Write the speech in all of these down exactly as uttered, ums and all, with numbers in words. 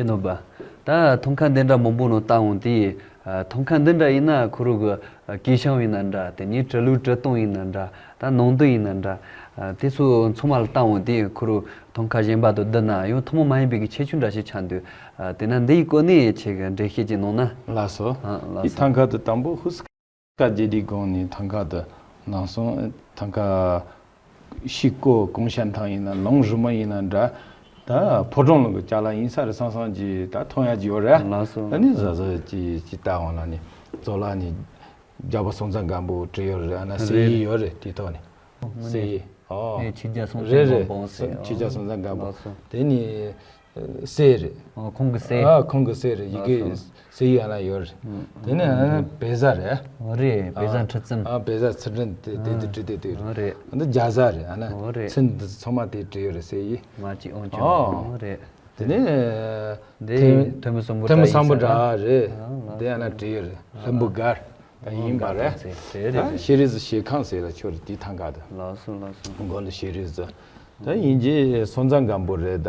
ནོ་བ། ད་ཐང་ཀ་འདི་འདྲ་མང་པོ་ནང་བལྟ་འོང་དུས། ཨ། ཐང་ཀ་འདི་འདྲ་ཡིན་ན་ཁོ་རང་གི། ཨ། གོས་ཤམ་ཡིན་ན་འདྲ། དེ་ནས་དྲི་ལུགས་དྲི་སྟངས་ཡིན་ན་འདྲ། ད་ནང་དོན་ཡིན་ན་འདྲ། ཨ། དེ་ཚོ་ཚང་མ་ལ་བལྟ་འོང་དུས་ཁོ་རང་ཐང་ཀ་གཞན་པ་དང་བསྡུར་ན་ཡང་ཐུན་མོང་མ་ཡིན་པའི་གི་ཁྱད་ཆོས་འདྲ་ཞིག་ཆགས་འདུག། ཨ། དེས་ན་འདི་ཡི་སྐོར་ནས་ཁྱེད་ཀྱིས་འགྲེལ་བཤད་ཅིག་གནང་ན། ལགས་སོ། ཨ། ལགས་སོ། དེ་ཐང་ཀ་དེ་དང་པོ་ཧུ་སི་ཀ་རྗེ་དེའི་གོང་ནས་ཐང་ཀ་དེ་ནང་སོང་། ཐང་ཀ་ཤི་ཀོ་གོང་ཤ་ཐང་ཡིན་ན་ལུང་རི་མོ་ཡིན་ན་འདྲ། ད་ཕོ་བྲང་ལུང་གི་ཅ་ལག་ཡིན་ས་རེད་བསམ་བསམ་གྱིས་ད་མཐོང་ཡ་གྱི་ཡོད་རེད། ལགས་སོ། ཨ་ནི་ལགས་སོ། གཟབ་གཟབ་ཅིག་ཅིག་ལྟ་འོང་ན་ནི་ཙོ་ལ་ནི་རྒྱལ་པོ་སྲོང་བཙན་སྒམ་པོ་བྲིས་ཡོད་རེད། ཨ་ན་གསེར་ཡིག་ཡོད་རེད། དེའི་ཐོག་ནས་གསེར་ཡིག། ཨོ། ཨེ། ཆོས་རྒྱལ་སྲོང་བཙན་རེད་རེད། སྒམ་པོ་ཟེར། ཆོས་རྒྱལ་སྲོང་བཙན་སྒམ་པོ། ལགས་སོ། དེ་ནི་གསེར་རེད། ཨོ། ཁོང་གི་གསེར། ཨ། ཁོང་གི་གསེར་རེད། ཡི་གེ། ལགས་སོ། གསེར་ཡིག་ཨ་ན་ཡོད་རེད། ཨུ། དེ་ནས་ཨ་ན་བེ་ཟ་རེད། ཨོ་རེད། བེ་ཟ། ཨ། ཁྲི་བཙུན། ཨ། བེ་ཟ་ཚུལ་ཁྲིམས་དེ་དེ་དེ་བྲིས་དེ་དེ་རེད། ཨོ་རེད། ཨ་ནི་རྒྱ་བཟའ་རེད། ཨ་ན། ཨོ་རེད། ཚུལ་འདི་ཚང་མ་དེ་བྲིས་ཡོད་རེད། གསེར་ཡིག། མ་གཅིག་དབང་ཕྱུག། ཨོ། ཨོ་རེད། དེ་ནས་འདི་ཐོན་ཐོན་མི་སམ་བྷོ་ཊ་ཐོན་མི་སམ་བྷོ་ཊ་ཡིན་ས་རེད། རེད། ཨ། ལགས་སོ། དེ་ཨ་ན་བྲིས་ཡོད་རེད། ལྷུན་པོ་གར་ད་ཡིན་པ་རེད། ཨ། ད་ཤེས་རིག་གཟི་ཞལ་ཁང་ཟེར་ལ་ཆོས་རེད། དེའི་ཐང་ཀ་དེ། ལགས་སོ། ལགས་སོ། མགོ་ལ་ཤེས་རིག་གཟི། ད་ཡིན་གྱི་སྲོང་བཙན་སྒམ་པོ་རེད། ད་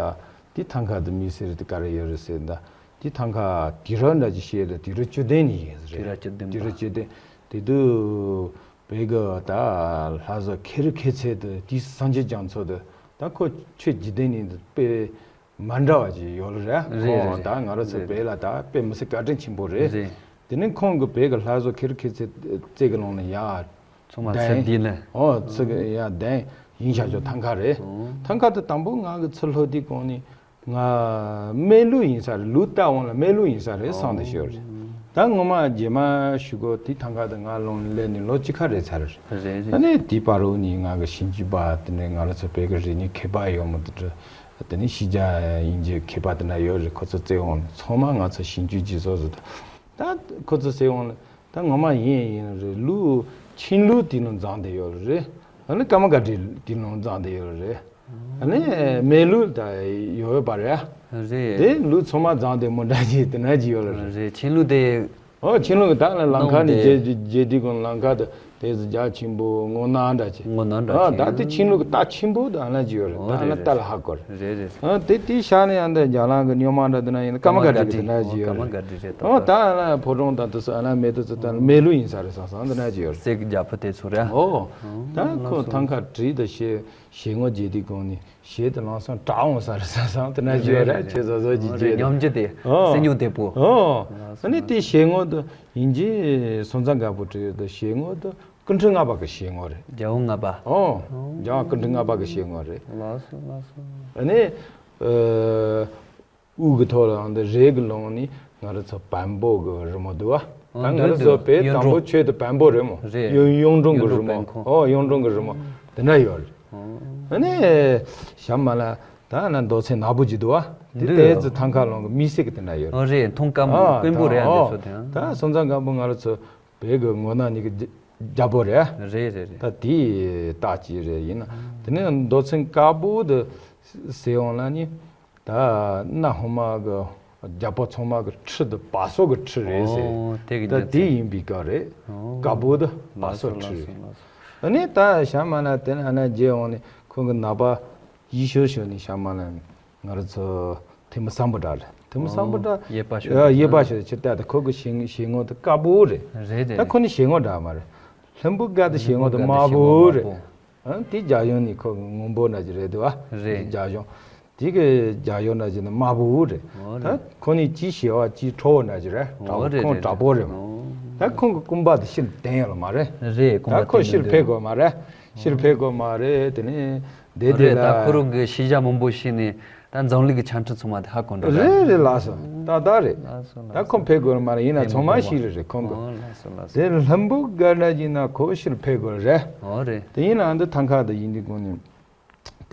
དེའི་ཐང་ཀ་དེ་མི་སེར་དེ་ག་རེ་ཡོད་རེད་ཟེར། ད་དེའི་ཐང་ཀ་དུས་རབས་འདྲ་ཅིག་བཤད། ད་དུས་རབས་བཅུ་བདུན་ནས་ཡིན་རེད། དུས་རབས་བཅུ་བདུན་པ། དུས་རབས་བཅུ་བདུན། དེ་དུས་བོད་གི་ད་ལྷ་བཟོ་མཁས་རིག་མཁས་ཚད་དེ། དེའི་སངས་རྒྱས་རྒྱ་མཚོ་དེ། ད་ཁོ་ཆོས་བརྒྱུད་ལྡན་ནས་དཔེ་མ་འདྲ་བ་ཅིག་ཡོད་ལ་རེད། རེད། ཁོང་རེད། ད་ང་རང་ཚོ། རེད། བོད་ལ་ད་དཔེ་མི་སྲིད་བཀའ་དྲིན་ཆེན་པོ་རེད། རེད། དེ་ནས་ཁོང་གིས་བོད་ཀྱི་ལྷ་བཟོ་མཁས་རིག་མཁས་ཚད་རྩེ་གི་ལུང་ནས་ཡར། ཚང་མ་ཚུར་བསྡུས་ནས། ཨོ། ཚུར་ཡར་གདན་ཡིན་བཞག་ཆོག་ཐང་ཀ་རེད། ཨོ། ཐང་ཀ་དེ་དང་པོ་ང་གི་ཚུར་ལྷོད་དུས་གོང་ནས་ང་སྨད་ལུགས་ཡིན་ས་རེད། ལུགས་ལྟ་འོང་ལ་སྨད་ལུགས་ཡིན་ས་རེད་བསམ་བསྡད་ཡོད་རེད། ད་ངོ་མ་རྗེས་མ་ཞུ་གོ་དེ་ཐང་ཀ་དེ་ང་ལུང་ནས་སླེབས་ནས་ལོ་གཅིག་ཁ་རེད་ཚར། རེད་རེད། ཨ་ནི་དེའི་བར་དུ་ནས་ང་གི་ཞིབ་འཇུག་པ་དེ་ནས་ང་རང་ཚོ་བོད་ཀྱི་རིག་གནས་མཁས་པ་ཡོད་མོ་དེ་འདྲ། དེ་ནས་ཕྱི་རྒྱལ་དབྱིན་ཇིའི་མཁས་པ་དེ་འདྲ་ཡོད་རེད། ཁོ་ཚོ་བཙལ་འོང་ནས་ཚང་མ་ང་ཚོ་ཞིབ་འཇུག་བྱེད་ས་རེད། ད་ཁོ་ཚོ་བཙལ་འོང་ནས། ད་ངོ་མ་ཡིན་ཡིན་རེད། ལུགས་ཆེན་ལུགས་དེ་ནང་འཛོམས་བསྡད་ཡོད་རེད། ཨ་ནི་ཀརྨ་སྒར་བྲིས་དེ་ནང་འཛོམས་བསྡད་ཡོད་རེད། ཨ་ནི་སྨད་ལུགས་ད་ཡོད་པ་རེད། རེད། དེ་ལུགས་ཚང་མ་འཛོམས་བསྡད་མོ་འདྲ་ཅིག་དེ་འདྲ་ཅིག་ཡོད་རེད། རེད། ཆེན་ལུགས་དེ། ཨོ། ཆེན་ལུགས་ད་ལ་ལམ་ཁ་ནས་ནང་དེ་རྗེས་རྗེས་དེ་གོང་ལམ་ཁ་དེ་དེ་ཚོ་རྒྱ་ཆེན་པོ་སྔོ་ནག་འདྲ་ཅིག། སྔོ་ནག་འདྲ། ཨ། ཅིག་ད་དེ་ཆེན་ལུགས་ད་ཆེན་པོ་ད་ཨ་ན་ཅིག་ཡོད་རེད། ཨོ། ད་ཨ་ན། རེད། ད་རེད། ལ་ཧ་གོ་རེད། རེད་རེད། ཨ། དེ་དེའི་ཤར་ནས་ཡང་འདི་རྒྱ་ལམ་གྱི་སྨྱུག་མ་འདྲ་དེ་ན་ཡིན་ན་ཀརྨ་སྒར་བྲིས་དེ་འདྲ་ཅིག་ཡོད་རེད། ཀརྨ་སྒར་བྲིས་རེད། ཨོ། ད་ཨ་ན་ཕོ་བྲང་དང་དེ་ཚོ་ཨ་ན་སྨད་དེ་ཚོ་ད་སྨད་ལུགས་ཡིན་ས་རེད་བསམ་བསམ་འདི་འདྲ་ཅིག་ཡོད་རེད། གསེར་གྱི་རྒྱ་ཕུབ་དེ་ཚོ་རེད། ཨོ། ད་ཁོ་ཐང་ཀ་བྲིས་དང་ཞལ་ཞལ་ངོ་མཇལ་དུས་གོང་ནས་ཞལ་དེ་ལམ་སང་གྲགས་འོང་ས་རེད་བསམ་བསམ་དེ་འདྲ་ཅིག་ཡོད་རེད། རེད་རེད། ཆེ་བཟོ་བཟོ་ཅིག་རེད། རེད། ཉམས་འགྱུར་དེ། ཨོ། སེམས་མྱོང་དེ་པོ། ཨོ། ཨ་ནི་དེ་ཞལ་ངོ་དེ་ཡིན་གྱི་སྲོང་བཙན་སྒམ་པོ་བྲིས་ཡོད་དེ་ཞལ་ངོ་དེ། སྐུ་ཕྲེང་ལྔ་པ་གི་ཞལ་ངོ་རེད། རྒྱལ་དབང་ལྔ་པ། ཨོ། རྒྱལ་དབང་སྐུ་ཕྲེང་ལྔ་པ་གི་ཞལ་ངོ་རེད། ལགས་སོ། ལགས་སོ། ཨ་ནི། ཨ། དབུ་གི་ཐོག་ལ་འདི་རས་ཀྱི་ལུང་ནས་ང་རང་ཚོ་བོན་པོ་གི་རི་མོ་འདུག་བ། ཨོ། ད་ང་འདུག་རང་ཚོ་འདུག། བོད་གཡུ་དང་པོ་འབྲུག་ཆོས་དེ་བོན་པོ་རེད་མོ། རེད། གཡུ་གཡུ་འབྲུག་གི་རི་མོ། གཡུ་འབྲུག་བོན་ཁོང་། ཨོ། གཡུ་འབྲུག་གི་རི་མོ། དེ་འདྲ་ཡོད་རེད། ཨོ། ཨ་ནི། ཞྭ་དམར་ལ་ད་ན་རྡོ་ཚན་ནག་པོ་ཅིག་འདུག་བ། དེ། འདུག། ཏོག་ཙམ་ཐང་ཀ་ལུང་གི་མི་སེར་གི་དེ་འདྲ་ཡོད་རེད། ཨོ། རེད། མཐོང་སྐམ། ཨ། དཀོན་པོ་རེད། ཨ། འདི་ཚོ་དེ། ད་སྲོང་བཙན་སྒམ་པོ་ང་རང་ཚོ་བོད་ཀྱི་མགོ་ནག་གཉིས་ཀྱི་རྒྱལ་པོ་རེད། རེད་རེད་རེད། ད་དེའི་རྟགས་ཅིག་རེད། ཡིན་ན་དེ་ནས་རྡོ་ཚན་དཀར་པོ་དེ་ཟེར་འོང་ལ་ནི། ད་གནའ་སྔོན་མ་གི་རྒྱལ་པོ་ཚང་མ་གི་ཁྲི་དེ་བ་སོ་གི་ཁྲི་རེད་ཟེར། ཨོ། དེ་གི་ད་རྒྱུ་མཚན། དེ་ཡིན་པའི་སྐབས་རེད། ཨོ། དཀར་པོ་དེ་བ་སོ་ལགས་སོ། ཁྲི་རེད། ལགས་སོ། ཨ་ནི་ད་ཞྭ་དམར་ལ་དེ་ནས་ཨ་ན་མཇལ་འོང་ནས་ཁོང་གི་ནག་པ། ཡིད་ཤོར་ཤོར་ནས་ཞྭ་དམར་ལ་ང་རང་ཚོ་ཐོན་མི་སམ་བྷོ་ཊ་རེད། ཐོན་མི་སམ་བྷོ་ཊ། ཨོ། གཡས་པ་ཤོར། ཨ། གཡས་པ་ཤོར་ཕྱིར་ལྟ་དེ་ཁོ་གི་ཞལ་ཞལ་ངོ་དེ་དཀར་པོ་རེད། རེད་རེད། ད་ཁོ་ནི་ཞལ་ངོ་འདྲ་མ་རེད། ལྷུན་པོ་སྒར་དེ་ཞལ་ངོ་དེ་དམར་པོ་རེད། ཨ། དེ་རྒྱ་གཞུང་ནི་ཁོ་གི་སྔོན་པོ་འདྲ་ཅིག་རེད་འདུག་བ། རེད། རྒྱ་གཞུང་། དེ་གི་རྒྱ་གཞུང་འདྲ་ཅིག་ནི་དམར་པོ་རེད། ཨོ། རེད། ད་ཁོ་ནི་གཅིག་ཞི་བ་གཅིག་ཁྲོ་བོ་འདྲ་ཅིག་རེད། ཨོ། དྲག་རེད་ཁོང་རེད་དྲག་པོ་རེད། རེད། ཨོ། ད་ཁོང་གི་སྐུ་འབག་དེ་ཕྱིར་བསྟན་ཡོད་ལ་མ་རེད། རེད། སྐུ་འབག་ད་ཁོ་ཕྱིར་ཕེབས་དགོས་མ་རེད། ཕྱིར་ཕེབས་དགོས་མ་རེད། དེ་ནས་བསྡད་བསྡད་རེད། ད་ལ། ཁོ་རང་གི་ཤེས་བྱ་མང་པོ་ཤེས་ནས་ད་འཛམ་གླིང་གི་ཆ་འཕྲིན་ཚང་མ་དེ་ཧ་གོ་འགྲོ་ར། རེད་རེད། ལགས་སོ། ད་ད་རེད། ལགས་སོ། ལགས་ད་སོ། ཁོང་ཕེབས་དགོས་མ་རེད། ཡིན་ན་ཕེབས་ཚང་མ་མི་དགོས་ཤེས་རེད་རེད་ཁོང་གི། ཨོ། ལགས་སོ། ལགས་སོ། དེ་ལྷུན་པོ་སྒར་ན་ཡིན་ན་ཁོ་ཕྱིར་ཕེབས་དགོས་རེད། ཨོ་རེད། དེ་ཡིན་ན་འདི་ཐང་ཀ་དེ་ཡིན་དུས་གོང་ནས་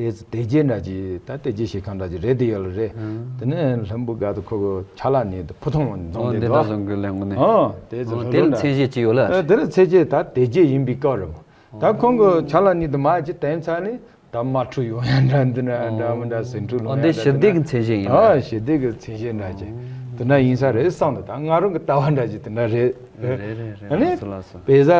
དེ་དེ་རྗེས་འདྲ་ཅིག་ད་དེ་རྗེས་ཞིག་གང་འདྲ་ཅིག་རེད་དེ་ཡོད་ལ་རེད། ཨང་། དེ་ནས་ལྷུན་པོ་སྒར་དུ་ཁོ་གི་ཕྱག་ལ་ནི་ཕུ་ཐུང་ལ་འཛོམས། ཨོ། དེ་དེ་འདྲ་འདུག་བཟོ་གི་ལས་ངོ་ནས། ཨོ། དེ་ཚོ། ཨོ། ལྷུན་དེ་ལ་ལྷུན་མཚན་གཞི་ཅིག་ཡོད་ལ། ཨ། དེ་ལ་མཚན་གཞི་ད་དེ་རྗེས་ཡིན་པའི་སྐབས་རེད་མོ། ད་ཁོང་གི་ཕྱག་ལ་ནི་དུ་མ་ཅིག་བསྟན་ཚར་ནས་ད་དམག་འཁྲུག་ཡོང་ཡ་འདྲ། འདི་འདྲ་འདྲ་མི་འདྲ་ཟིང་འཁྲུག་ལོག་ཡ་འདྲ། ཨོ། འདི་ཞི་བདེ་གི་མཚན་གཞི་ཡིན་ན། ཨ། ཞི་བདེ་གི་མཚན་གཞི་འདྲ་ཅིག་དེ་འདྲ་ཡིན་ས་རེད་བསམ་འདུག། ད་ང་རང་གི་ལྟ་བ་འདྲ་ཅིག་དེ་འདྲ་རེད། རེད་རེད་རེད། ཨ་ནི། ལགས་སོ་ལགས་སོ། བེ་ཟ་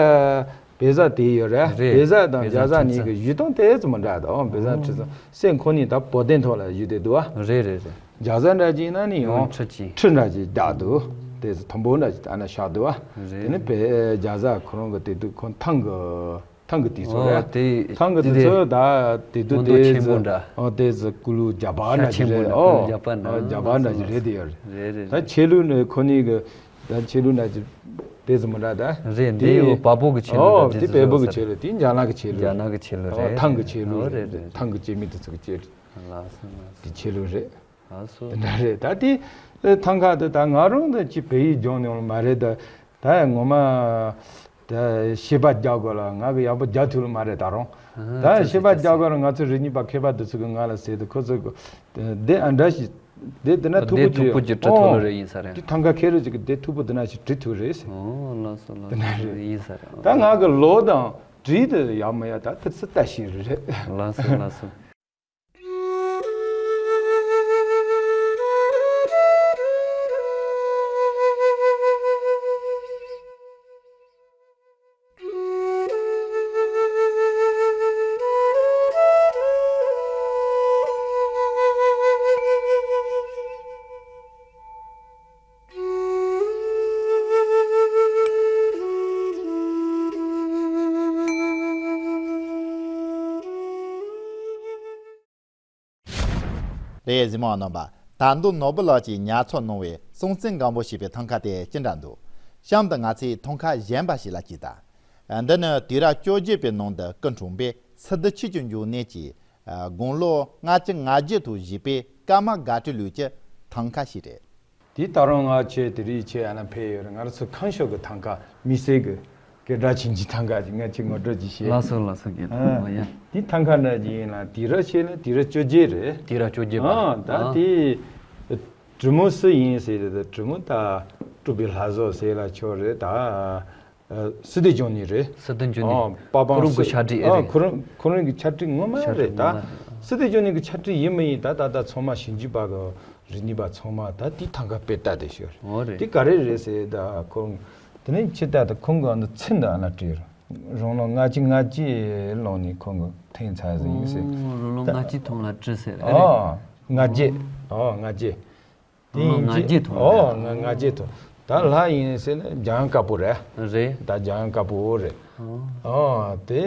བེ་ཟ་དེ་ཡོད་རེད། རེད། བེ་ཟ་དང་བེ་ཟ་རྒྱ་བཟའ་གཉིས་ཀྱི་བཞུགས་སྟངས་དེ་ཙམ་མི་འདྲ་འདུག། བེ་ཟ་ཁྲི་ཚང་སེམས་ཁོ་ནི་ད་བོད་དོན་ཐོག་ལ་བཞུགས་བསྡད་འདུག་བ། རེད་རེད་རེད། རྒྱ་བཟའ་འདྲ་ཅིག་ན་ནི་ཡང་ཁྲི་ཅིག་ཁྲི་འདྲ་ཅིག་རྒྱག་འདུག་དེ་ཚོ་དུམ་བུ་འདྲ་ཅིག་ཨ་ན་བཞག་འདུག་བ། རེད། དེ་ནི་བས་རྒྱ་བཟའ་ཁོ་རང་གི་དེ་དུས་ཁོ་ཐང་གི་ཐང་གི་དུས་ཚོད་ཨོ་རེད། དེ་ཐང་གི་དེ་དུས་ཚོད་ད་དེ་དུས་མངོན་རྟོགས་དེ་ཆེན་པོ་ཚོ་འདྲ། ཨོ་དེ་ཚོ་ཀུ་ལུ་རྒྱ་པ་ཤ་འདྲ་ཅིག་ཆེན་པོ་རེད། འདྲ་ཨོ་རྒྱ་པ་འདྲ། ཨོ་རྒྱ་པ་འདྲ་ཅིག་རེད། དེ་ཡོད་རེད། རེད་རེད་ད་རེད། ཆེ་ལུགས་ནི་ཁོ་གཉིས་གི་ད་ཆེ་ལུགས་འདྲ་ཅིག་དེ་ཚོ་མི་འདྲ་ད། རེད། འདི་ཡོད་བལ་པོ་གི་ཆེ་ལུགས་ཨོ་རེད། དེ་དེ་བལ་པོ་གི་ཆེ་ལུགས་དེ་རྒྱ་ནག་གི་ཆེ་ལུགས་རྒྱ་ནག་གི་ཆེ་ལུགས་ཨོ་རེད། ཐང་གི་ཆེ་ལུགས་ཨོ་རེད་རེད། ཐང་གི་སྐྱེ་མི་དེ་ཚོ་གི་ཆེ་ལུགས། ལགས་སོ་ལགས་སོ། དེ་ཆེ་ལུགས་རེད། ལགས་སོ། དེ་འདྲ་རེད། ད་དེ་ཐང་ཀ་དེ་ད་ང་རང་ད་ཅི་བལ་ཡིག་སྦྱོང་མྱོང་མ་རེད། ད་ད་ངོ་མ་ད་ཤེས་པ་རྒྱག་དགོས་ལ་ང་གི་ཡག་པོ་རྒྱག་ཐུབ་ལ་མ་རེད་ད་རུང་། ད་ཤེས་པ་རྒྱག་དགོས་ལ་ང་ཚོ་རིག་གནས་པ་མཁས་པ་དེ་ཚོ་གི་ང་ལ་ཟེར་དུས་ཁོ་ཚོ་གི་དེ་ཨ་འདྲ་ཞིག་དེ་དེ་ན་མཐུག་པོ་ཅིག་ཅིག་བྲི་ཐུབ་ལ་རེད་ཡིན་ས་རེད། དེ་ཐང་ཀ་ཁེ་རེ་ཅིག་གི་དེ་མཐུག་པོ་དེ་ན་ཞིག་བྲི་ཐུབ་རེད་ཟེར། ཨོ་ལགས་སོ་ལགས་སོ། དེ་ན་རེད། ཡིན་ས་རེད། ད་ང་གི་ལོ་དང་བྲིས་དེ་ཡག་མ་ཡག་ད་དེ་ཚོ་ལྟ་ཤེས་རེད། ལགས་སོ་ལགས་སོ། རེད། གཟིགས་མོ་བ་རྣམ་པ། ད་དུང་ནོར་བུ་ལགས་ཀྱིས་ཉར་ཚགས་གནང་བའི་སྲོང་བཙན་སྒམ་པོ་ཞེས་པའི་ཐང་ཀ་དེ་ཅི་འདྲ་འདུག་གཤམ་དུ་ང་ཚོས་ཐང་ཀ་གཞན་པ་ཞིག་ལ་གྱིས་དང་། འདི་ནི་དུས་རབས་བཅོ་བརྒྱད་པའི་ནང་དུ་སྐུ་འཁྲུངས་པའི་སི་ཏུ་ཆོས་ཀྱི་འབྱུང་གནས་ཀྱིས་དགུང་ལོ་ལྔ་བཅུ་ང་བརྒྱད་དུ་བཞེས་པའི་ཀརྨ་སྒར་བྲིས་ལུགས་ཀྱི་ཐང་ཀ་ཞིག་རེད། དེ་ད་རུང་ང་ཆེ་དེ་རིགས་ཆེ་ཨ་ན་ཕེབས་ཡོད་རེད། ང་རང་ཚོ་ཁམས་ཕྱོགས་ཀྱི་ཐང་ཀ་མི་སེར་གྱི་སྐད་གྲགས་ཆེན་གྱི་ཐང་ཀ་ཅིག་ང་ཆེ་ངོ་སྤྲོད་ཅིག་བྱེད། ལགས་སོ་ལགས་སོ། རྒན་ལགས་ཨ་ཡ། དེ་ཐང་ཀ་འདྲ་ཅིག་ཡིན་ལ་དུས་རབས་ཆེ་ལ་དུས་རབས་བཅོ་བརྒྱད་རེད། དུས་རབས་བཅོ་བརྒྱད་པ། ཨ་ད་ཨ་དེ་གྲུ་མོ་སུ་ཡིན་ཟེར་དེ་གྲུ་མོ་ད་སྤྲུལ་པའི་ལྷ་བཟོ་ཟེར་ལ་ཆོག་རེད་ད། ཨ་སི་ཏུ་འབྱུང་གནས་རེད། སི་ཏུ་འབྱུང་གནས། ཨ་པ་པང་ཁོ་རང་གི་སི་ཕྱག་བྲིས་ཨེ་ཨ་རེད། ཁོ་རང་ཁོ་རང་གི་ཕྱག་བྲིས་ངོ་མ་ཕྱག་རེད་བྲིས་ད། ངོ་མ་རེད། སི་ཏུ་འབྱུང་གནས་ཀྱི་ཕྱག་བྲིས་ཡིན་མ་ཡིན་ད་ད་ད་ཚང་མ་ཞིབ་འཇུག་པ་གི་རིག་གནས་པ་ཚང་མ་ད་དེ་ཐང་ཀ་དཔེ་ལྟ་བསྡད་ཤག་རེད། འོ་རེད། དེ་ག་རེ་རེད་ཟེར་ད་ཁོ་རང་དེ་ནས་ཕྱི་ལྟ་ད་ཁོང་གི་ཨ་ནི་མཚན་ད་ཨ་ན་བྲིས་རེད། རང་ལོ་ལྔ་བཅུ་ང་བརྒྱད་ལོན་ནས་ཁོང་གི་ཐེངས་ཚར་ཟིན་ཡིན་ཟེར། ཨོ་རང་ལོ་ལྔ་བཅུ་ཐོན་ལ་བྲིས་ཟེར་ཨ་རེད། ཨོ་ལྔ་བརྒྱད། ཨོ་ལྔ་བརྒྱད། དེ་ཡིན་ལྔ་བརྒྱད་ཐོན་ཨོ་ལྔ་བརྒྱད་ཐོན། ད་ལྷ་ཡིན་ཟེར་ན་འཇམ་དབྱངས་དཀར་པོ་རེད། རེད། ད་འཇམ་དབྱངས་དཀར་པོ་རེད། ཨོ་དེ་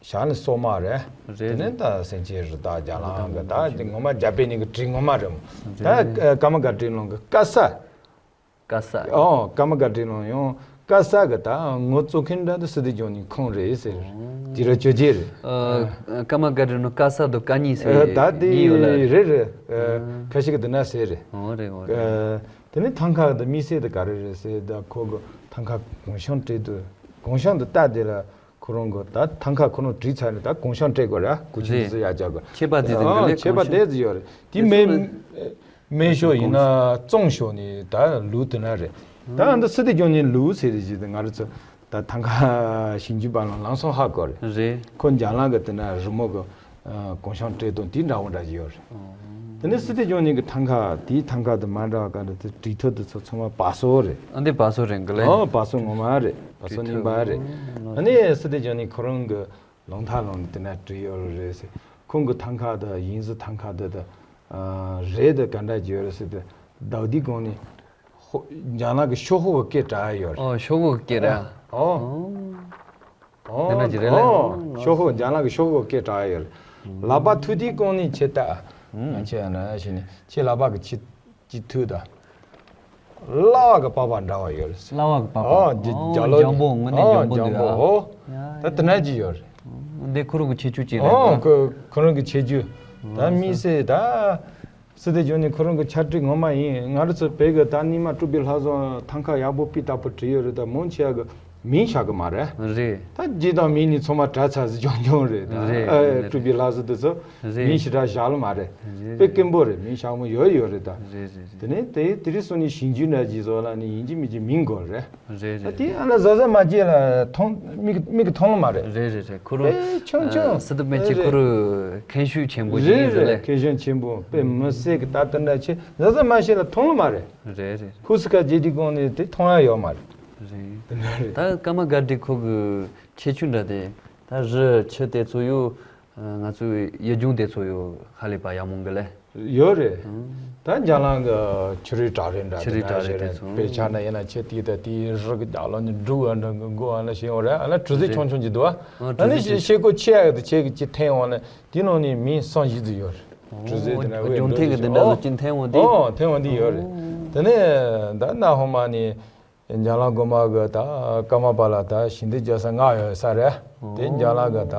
ཞག་ནི་སོ་མ་རེད། དེ་ནས་ད་སེང་ཆེན་རི་དྭགས་རྒྱ་ལང་གི་ད་ངོ་མ་རྒྱ་དཔེ་ནི་གི་བྲིས་ངོ་མ་རེད་མོ། ད་ཀརྨ་སྒར་བྲིས་ལུང་གི་དཀར་ས། དཀར་ས། ཨོ་ཀརྨ་སྒར་བྲིས་ལུང་ཡང་དཀར་ས་གི་ད་ངོ་བཙུགས་མཁན་འདྲ་འདི་སི་ཏུ་འབྱུང་གནས་ཁོང་རེད་ཟེར། དུས་རབས་བཅོ་བརྒྱད་རེད། ཨ་ཀརྨ་སྒར་བྲིས་ལུང་དཀར་ས་དང་དཀར་གཉིས་ཟེར་ད་དེ་གཉིས་ཡོད་ལ་རེད། རེད་རེད། ཁ་ཤས་ཀྱི་འདི་ན་ཟེར་རེད། འོ་རེད་འོ་རེད། དེ་ནས་ཐང་ཀ་འདི་དམིགས་བསལ་དུ་ག་རེ་རེད་ཟེར་ད་ཁོ་གི་ཐང་ཀ་གུང་ཤང་སྤྲད་དུས་གུང་ཤང་དུ་ལྟ་དེ་ལ་ཁོ་རང་གི་ད་ཐང་ཀ་ཁོ་རང་བྲིས་ཚར་ནས་ད་གུང་ཤང་སྤྲད་དགོས་རེད། གུ་ཆེན་དེ་ཚོ་ཡར་རྒྱག་དགོས། ཁྱད་པར་དེ་ཚོ་གི་ལས་ཁྱད་པར་གུང་ཤང་དེ་ཚོ་ཡོད་རེད། དེ་མེད། སྨན་ཤོག་ཡིན་ན་བཙོང་ཤོག་ནི་ད་ལུགས་དེ་ན་རེད། ད་ཨ་འདི་སི་ཏུ་འབྱུང་གནས་ལུགས་ཟེར་རེད་ཅེས་ང་རང་ཚོ་ད་ཐང་ཀ་ཞིབ་འཇུག་པ་ལ་ལམ་སང་ཧ་གོ་རེད། རེད། ཁོ་འཇམ་ལང་གི་དེ་ན་རི་མོ་གི་གུང་ཤང་སྤྲད་དོན་དེ་འདྲ་བོ་འདྲ་ཞིག་ཡོད་རེད། དེ་ནས་སི་ཏུ་འབྱུང་གནས་གི་ཐང་ཀ་དེའི་ཐང་ཀ་དེ་མ་འདྲ་བ་ག་རེ་དེ་བྲིས་ཐོ་དེ་ཚོ་ཚང་མ་བ་སོ་རེད། ཨ་འདི་བ་སོ་རེད་གི་ལེ། ཨོ་བ་སོ་ངོ་མ་རེད། བ་སོ་རྙིང་པ་རེད། ཨ་ནི་སི་ཏུ་འབྱུང་གནས་ཁོ་རང་གི་ལུང་ཐང་ལུང་དེ་ན་བྲིས་ཡོད་རེད་ཟེར། ཁོང་གི་ཐང་ཀ་དང་དབྱིན་ཟི་ཐང་ཀ་དེ་དང་རེད་དེ་ག་འདྲ་བརྗོད་རེད་ཟེར་དེ་ཟླ་བ་འདིའི་གོང་ནས་ཧོ་འཇམ་ལང་གི་ཤོག་ཧོ་གི་སྐད་གྲགས་ཡོད་རེད། ཨོ་ཤོག་ཧོ་གི་སྐད་རེད། ཨོ་ཨོ་དེ་འདྲ་ཅིག་རེད་ལ། ཨོ་ཤོག་ཧོ་འཇམ་ལང་གི་ཤོག་ཧོ་གི་སྐད་གྲགས་ཡོད་རེད། ལག་པ་ཐུག་དེའི་གོང་ནས་ཆེ་ལྟ་ང་ཆེ་ཡང་ན་ཞེས་ནས་ཆེ་ལག་པ་གི་ཆེ། ཅི་ཐུག་ད། གླ་བ་གི་པགས་པ་འདྲ་བ་ཡོད་རེད། གླ་བ་གི་པགས་པ། ཨོ་ཨོ་ལྗང་ལོ་ལྗང་པོ་ངོ་ནས་ཨོ་ལྗང་པོ་ལྗང་འདུག་པོ་ཨ། ཧོ། ཡ་ད་དེ་ཡ་འདྲ་ཅིག་ཡོད་རེད། འདི་ཁོ་རང་གི་ཁྱད་ཆོས་ཅིག་རེད། ཨོ་ཁོ་ཁོ་རང་གི་ཁྱད་ཆོས། ད་དམིགས་བསལ་ད། སི་ཏུ་འབྱུང་གནས་ཁོ་རང་གི་ཕྱག་བྲིས་ངོ་མ་ཡིན། ང་རང་ཚོ་བོད་གི་ད་རྙིང་མ་སྤྲུལ་པའི་ལྷ་བཟང་ཐང་ཀ་ཡག་པོ་སྤུས་དག་པོ་བྲིས་ཡོད་རེད། ད་མང་ཆེ་བ་གི་མིང་བཞག་གི་མ་རེད། རེད། ད་རྗེས་དང་མིང་ནི་ཚང་མ་གྲྭ་ཚང་ཟིག་ཆུང་ཆུང་རེད་ད། རེད་རེད། སྤྲུལ་པའི་ལྷ་བཟང་དེ་ཚོ་རེད། མིང་ཞེ་དྲག་བཞག་ལ་མ་རེད། རེད། དཔེ་དཀོན་པོ་རེད། མིང་ཞག་མོ་ཡོད་ཡོད་རེད་ད། རེད་རེད་རེད། དེ་ནས་དེ་དེ་རིང་སང་ཉིན་ཞིབ་འཇུག་འདྲ་ཅིག་བཟོ་ལ་ནི་ཡིན་གཅིག་མིན་གཅིག་མིང་དགོས་རེད། རེད་ད་རེད་དེ་རེད། ཨ་ན་གཟབ་གཟབ་མ་བྱས་ལ་མཐོང་མིག་མིག་གིས་མཐོང་ལ་མ་རེད། རེད་རེད་རེད། ཁོ་རང་དཔེ་ཆུང་ཆུང་། ཨ་སི་ཏུ་པཎ་ཆེན་རེད་ཁོ་རེད། རང་མཁན་ཤུགས་ཆེན་པོ་ཞིག་རེད་ཡིན་ཟེར་རེད། ལེ། མཁན་ཤུགས་ཆེན་པོ་དཔེ་མི་སྲིད་གི་ད་ལྟ་འདྲ་ཆེ་གཟབ་གཟབ་མ་བྱས་ལ་མཐོང་ལ་མ་རེད། རེད་རེད། ཧུ་སི་ཁ་རྗེ་དེ་གོང་ནས་དེ་མཐོང་ཡ་ཡོད་མ་རེད། རེད། དེ་འདྲ་རེད། ད་ཀརྨ་སྒར་བྲིས་ཁོ་གི་ཁྱད་ཆོས་འདྲ་དེ་ད་རི་ཆུ་དེ་ཚོ་ཡོད། ང་ཚོའི་ཡུལ་ལྗོངས་དེ་ཚོ་ཡོད་ཧ་ལས་པ་ཡག་མོ་གི་ལེ། ཡོད་རེད། ད་འཇམ་དབྱངས་ཀྱི་ཆུ་རུད་བྲག་རི་འདྲ་ཆུ་རུད་དེ་འདྲ་བྲག་རི་ཞིག་དེ་རེད། ཚོ་དཔེ་ཆ་ན་ཡིན་ན་ཆེ་དེ་ད་དེའི་རི་གི་རྒྱབ་ལོགས་ནས་འབྲུག་འདྲ་གི་མགོ་འདྲ་ཞིག་ཡོད་རེད། ཨ་ན་གྲུ་གཟིངས་ཆུང་ཆུང་ཅིག་འདུག་ཨ། ཨ་ཨ་གྲུ་ཨ་ནི་གཟིངས་ཆུང་ཤེལ་སྒོ་ཆེ་ཡག་དེ་ཆེ་གི་ཅིག་འཐེན་འོང་ན་དེའི་ནང་ནས་མི་སུམ་བཞི་ཙམ་ཡོད་རེད། གྲུ་གཟིངས་དེ་འདྲ་འོ་འོད་རྒྱུན་འདྲ་མཐོང་གི་ཞིག་འདི་འདྲ་ཨོ་ཟིག་ཅིག་འཐེན་འོང་དེ། ཨོ་འཐེན་འོང་དེ་ཡོད་རེད། ཨོ། དེ་ནས་ད་གནའ་སྔོན་མ་ནས། འཇམ་དབྱངས་དགོན་པ་གི་ད་ཀརྨ་པ་ལ་ད་ཞལ་འདེབས་རྒྱག་ས་ལྔ་ཡོད་ས་རེད། དེ་འཇམ་དབྱངས་གི་ད་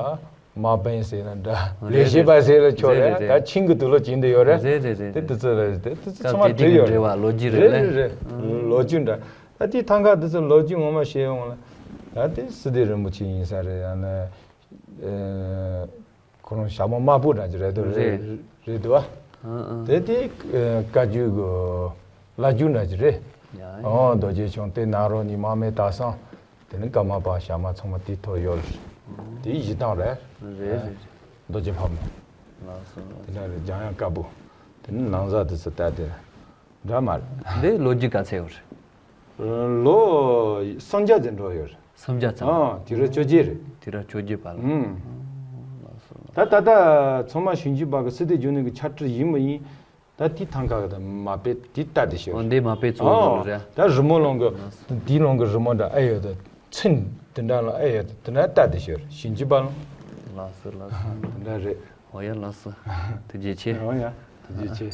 དམག་དཔོན་ཟེར་ན་འདྲ། ལས་བྱེད་པ་ཟེར་ལ་ཆོག་རེད། རེད་རེད། ད་ཆིང་གི་དུག་ལོག་བྱིན་དེ་ཡོད་རེད། རེད་རེད་རེད། དེ་དུ་ཚོད་རེད། དེ་དུ་ཚོད་ཚང་མ་སྐབས་དེ་བྲིས་ཡོད་དུས་ཀྱི་འབྲེལ་བ་ལོ་རྒྱུས་རེད། རེད་རེད་རེད། ལོ་རྒྱུས་འདྲ། ད་དེའི་ཐང་ཀ་དུ་ཚོད་ལོ་རྒྱུས་ངོ་མ་བཤད་ཡོང་ལ། ད་དེ་སི་ཏུ་རིན་པོ་ཆེ་ཡིན་ས་རེད། ཡང་ན། ཁོ་རང་ཞྭ་མོ་དམར་པོ་འདྲ་ཅིག་རེད་འདུག་རེད། རེད་འདུག་ཨ། ཨ་ཨ། དེ་དེ་བཀའ་བརྒྱུད་གི་བླ་བརྒྱུད་འདྲ་ཅིག་རེད། ཡ་ཡ། ཨོ་རྡོ་རྗེ་འཆང་དེ་ནཱ་རོ་ནས་དམག་མི་དར་ས། དེ་ནི་ཀརྨ་པ་ཞྭ་དམར་ཚང་མ་དེའི་ཐོག་ཡོད་རེད། དེའི་གཞི་བཏང་རེད། རེད་རེད། རྡོ་རྗེ་ཕག་མོ། ལགས་སོ་ལགས་སོ། དེ་འདྲ་རེད། འཇམ་དབྱངས་དཀར་པོ། དེ་ནི་ནང་ཟ་དེ་ཚོ་ལྟ་དེ། འདྲ་མ་རེད། འདི་ལོ་རྒྱུས་ག་ཚད་ཡོད་རེད། ལོ་སུམ་བརྒྱ་ཙམ་འགྲོ་ཡོད་རེད། སུམ་བརྒྱ་ཙམ། ཨ་དུས་རབས་བཅོ་བརྒྱད་རེད། དུས་རབས་བཅོ་བརྒྱད་པ་ལ། ཨུམ། ལགས་སོ་ལགས་སོ། ད་ད་ལྟ་ཚང་མ་ཞིབ་འཇུག་པ་གི་སི་ཏུ་རྒྱུན་ནས་གི་ཆ་འཕྲུལ་ཡིན་མི་ཡིན། ད་དེ་ཐང་ཀ་གི་ད་མ་དཔེ་དེ་ལྟ་དེ་ཤོད། འོ་འདི་མ་དཔེ་གཙོ་བོ་ཨ་རེད། ད་རི་མོ་ལོང་གི་དེའི་ལོང་གི་རི་མོ་འདྲ་ཨེ་ཡོད་ད། ཚོན་དེ་འདྲ་ལ་ཨེ་ཡོད་ད། དེ་འདྲ་ལྟ་དེ་ཤོད། ཞིབ་འཇུག་པ་ལོང་། ལགས་སོ་ལགས་སོ། དེ་འདྲ་རེད། འོ་ཡ་ལགས་སོ། ཐུགས་རྗེ་ཆེ། འོ་ཡ་ཐུགས་རྗེ་ཆེ།